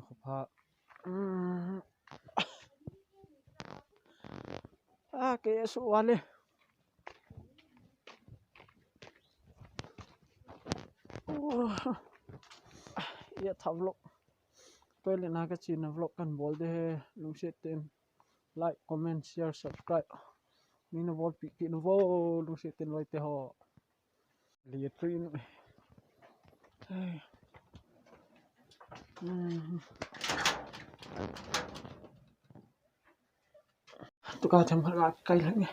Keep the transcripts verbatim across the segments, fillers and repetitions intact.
Khopha. Hmm. Ah, ke su wale. Oh. Ye tha vlog. Toilet na kachena vlog kahin bol ding ahi, lungset tah in. Like, comment, share, subscribe. Neina bolpeh kit un vo, lungset tah in loi te ho. Lia tui nu. Hmm. Tuka them khat la kai lheh nge.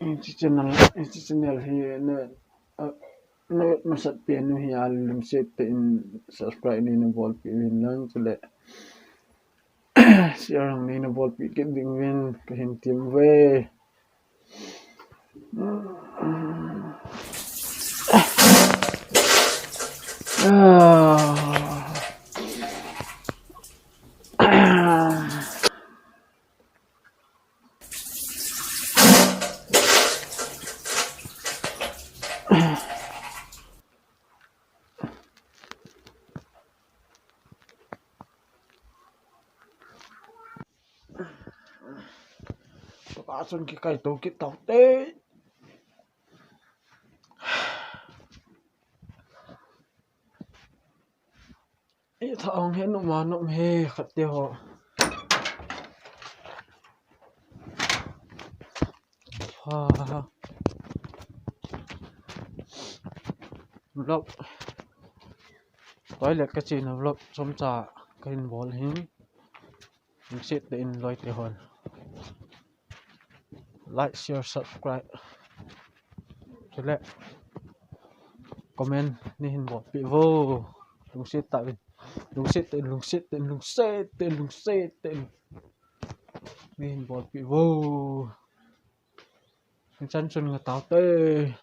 Hiche channel, hiche channel hi na, ah, na masat pen u hi a lungset tah in subscribe neina bolpeh uvin lang chule share jong neina bolpeh kit ding uvin kahin tem uve. Ah. Ka chun kikai to kit tau te. Ei, tha hung he, nop ma nop he, khat te ho. Ha, ha, ha. Vlog. Toilet kachena vlog chomcha kahin bol ahin. Lungset tah in loi te hon. Like, share, subscribe. Chule comment neihin bolpeh uvo. Lungset tah in. Lungset tah in, lungset tah in, lungset tah in, lungset tah in. Neihin bolpeh uvo. Hichan chun nga tau te.